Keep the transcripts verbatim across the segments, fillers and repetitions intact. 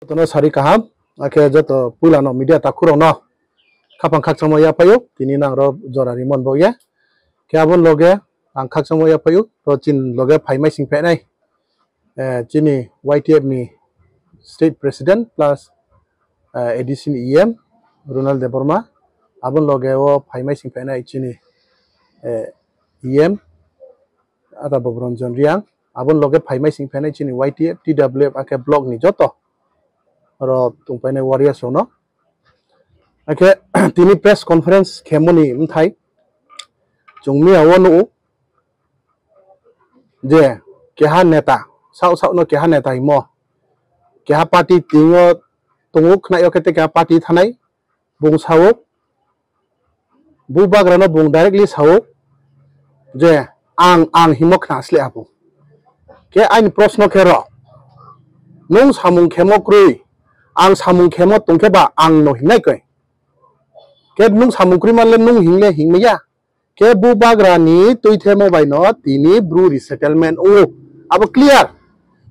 Jotono sari kaham, akhe joto puilano media takhurokno khapang khakchangma yaphaio, tini nang ro jora rimon bo ye. Khe aboni loge ang khakchangma yaphaio, to chini loge phaimai sing phainai, eh, chini Y T F ni state president plus, eh, A D C ni E M Ronald Debbarma, aboni loge o phaimai sing phainai chini, eh, E M Ata Bobronjon Riang, aboni loge phaimai sing phainai chini Y T F, T W F, akhe block ni joto oro tongpainai warriors rokno. Akhe tini press conference khemoni mthai chwng miya o nugo je keha neta, sao sao no keha neta himo, keha party tingo tongo khnaio khe tei keha party thanai bung sao, bubagrano bung directly sao je ang, ang himo khna sle abo. Khe aini proshno khe ro, nung samung khemo krwi, ang samung khemo tongkhe ba ang no hingnai koi. Khe nung samung krwi manle nung hingle hingmaya. Khe bubagrani twi themo bai no tini bru resettlement wngo. Abo clear.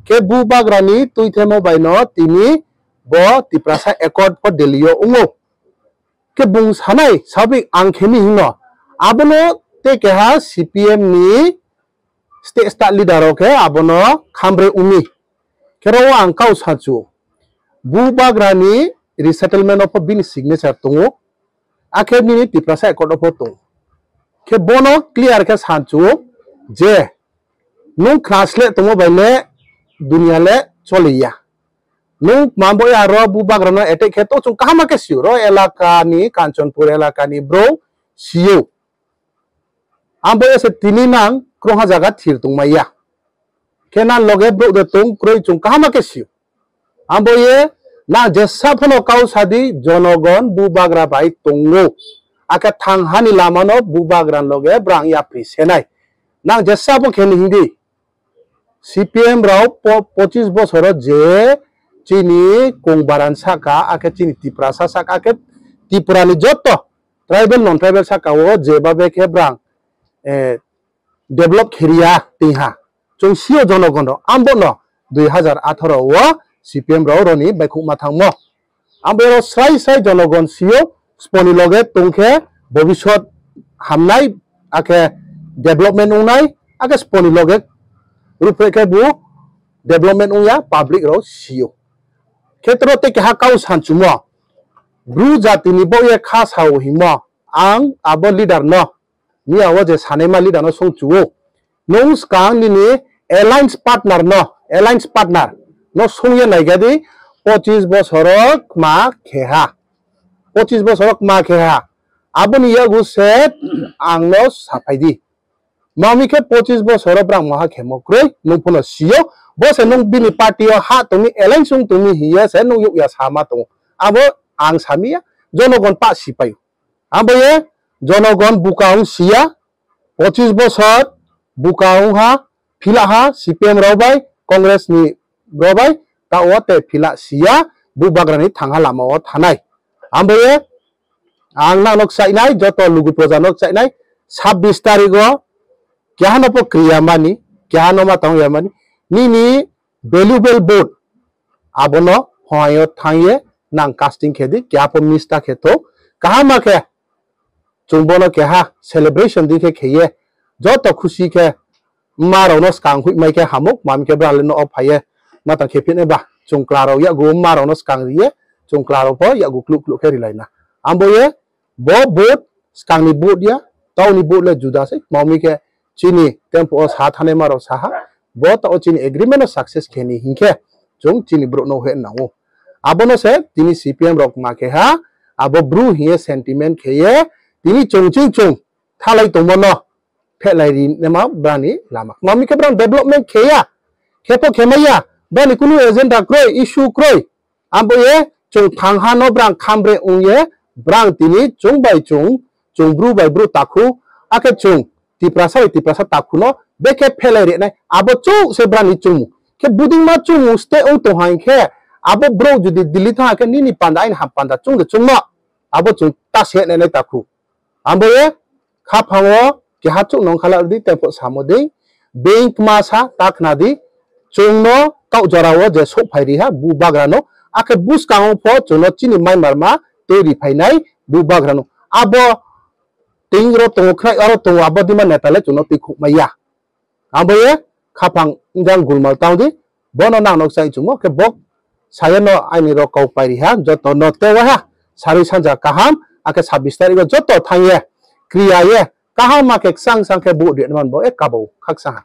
Khe bubagrani twi themo bai no tini bo Tiprasa accord pho Delhi o wngo. Khe bung sanai sabik ang khemi hino. Abono tei keha C P M ni state, state leader rok khe abono khambre umi. Khe ro ang kau sachu. Bubagrani resettlement o pho bini signature tongo. Akhe nini Tiprasa accord o pho tongo. Khe bono clear khe sachu je nung khna sle tongo bai le dunia le choliya. Nung mambo ya ro bubagrano attack khe to chwng kaham khe sio. Ro elaka ni, Kanchanpur elaka ni bro sio. Ambo ya se tini nang krongha jaga thir tongmaya. Khe nan loge bro de tong kroi chwng kaham khe sio. Ambo ye nang jesa phano kau sadi jonogon bubagra bai tongo. Akhe thang hani lamano bubagra loge brang yapri senai. Nang jesa pho khe ni hingdi. C P M rok po-, pochis bosoro je chini kongbaran saka, akhe chini Tiprasa saka, akhe Tripura ni joto tribal, non tribal saka o je babe khe brang, eh, develop khiriya tingha. Chwng sio jonogon rok, ambo no dui hazar atharo o C P M rok roni baikhukma thangmo. Ang bo oro srai srai jonogon sio, sponi loge tongkhe bobisot hamnai, akhe development wngnai, akhe sponi loge rupre khe bo development wngya, public rok sio. Khetro tei keha kau sanchumo, bru jatini bo ye kha sao himo, ang abo leader no, miya o je sanaima leader no song chuo. Nung swkang nini alliance partner no, alliance partner no songya naigadi, pochis bosoro kma kheha. Pochis bosoro kma kheha. Aboni yago se ang no saphai di. Mami khe pochis bosoro brang moha khemo kroi, nung phano sio. Bo se nung bini party o ha tongmi, alliance wng tongmi hiya se nung yukya sama tongo. Abo ang samiya, jonogon pa sipai. Abo ye jonogon buka wng siya, pochis bosor buka wng ha, phila ha C P M rok bai, Congress ni rok bai, ta o te phila siya, bubagrani thangha lama o thanai. Abo ye ang nang nok chainai, joto lugu proja nok chainai, sabbish tarik o keha no po kriya mani, keha no ma tong ya mani, nini valuable vote abono hoi o thang ye nang casting khe di, keha po miss ta khe to, kaham ma khe chwng bono keha celebration di khe kheye, joto khusi khe ma rok no swkang hui mai khe hamuk, mami khe bwrang le no o phai ye matang khe phine ba, chwng kla rok yago ma rok no swkang ri ye, chwng kla rok pho yago kluk kluk khe ri lai na. Ambo ye bo vote swkang ni vote ya, tao ni vote le juda se, mami khe chini tempo o sa thanai ma rok sa ha, bo tao chini agreement no success khe ni hinkhe chwng chini brouh no he nango. Abono se tini C P M rok ma khe ha, abo bru hiye sentiment kheye, tini chwng chwng chwng thalai tongma no phelai ri nema brani lama. Mami khe brang development kheya, khepo khemaya, brani kunu agenda kroi, issue kroi. Abo ye chwng thang ha no brang khambre wng ye, brang tini chwng bai chwng, chwng bru bai bru takhu, akhe chwng Tiprasa bai Tiprasa takhu no bekhe phelai rinai. Abo chwng se brani chwngmung. Khe budingma chwngmung ste wng tong hai khe, abo bro jodi Delhi thang khe nini panda aini ham panda chwng de chwngno. Abo chwng ta se nai nai takhu. Ambo ye khaphango keha chuk nong khala di, tei pho samo di, being kma sa ta khna di, chwngno kau jora o je sok phai ri ha, bu bagra no, Akhe bwskango pho chwngno chini maimarma twi ri phainai bubagrano. Abo twi oro tongo khwnai, oro tongo, abo dima neta le chwngno twi khukmaya. Abo ye khaphang wngkha gulmal tangdi, bono nang nok chai chwngmo khe bok sayano aini rok kok pairiha joto no tewaiha sarwi sanja kaham, akhe sabbish tarikh o joto thangye kriya ye kaham ma khe ksang sang khe buh ri man bo e kabo khaksa ha.